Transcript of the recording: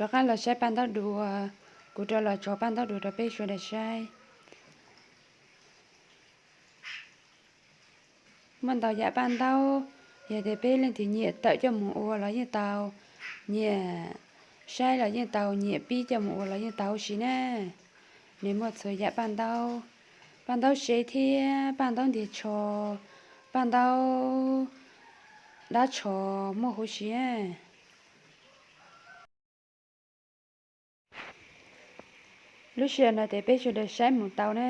Rov qab los saib paj ntaub dua, kuv rov los tso paj ntaub dua rau peb sawv daws saib. Muaj ntau yam paj ntaub, yog tias peb leej twg nyiam tawm coj mus ua los yeej tau, nyiam saib los yeej tau, nyiam pib coj mus ua los yeej tau huv si na. Nws muaj txhua yam paj ntaub, paj ntaub sev thiab paj ntaub ntiag tsho, paj ntaub dab tsho, muaj huv si. Lub sij hawm no ces peb sawv daws saib mus tau na.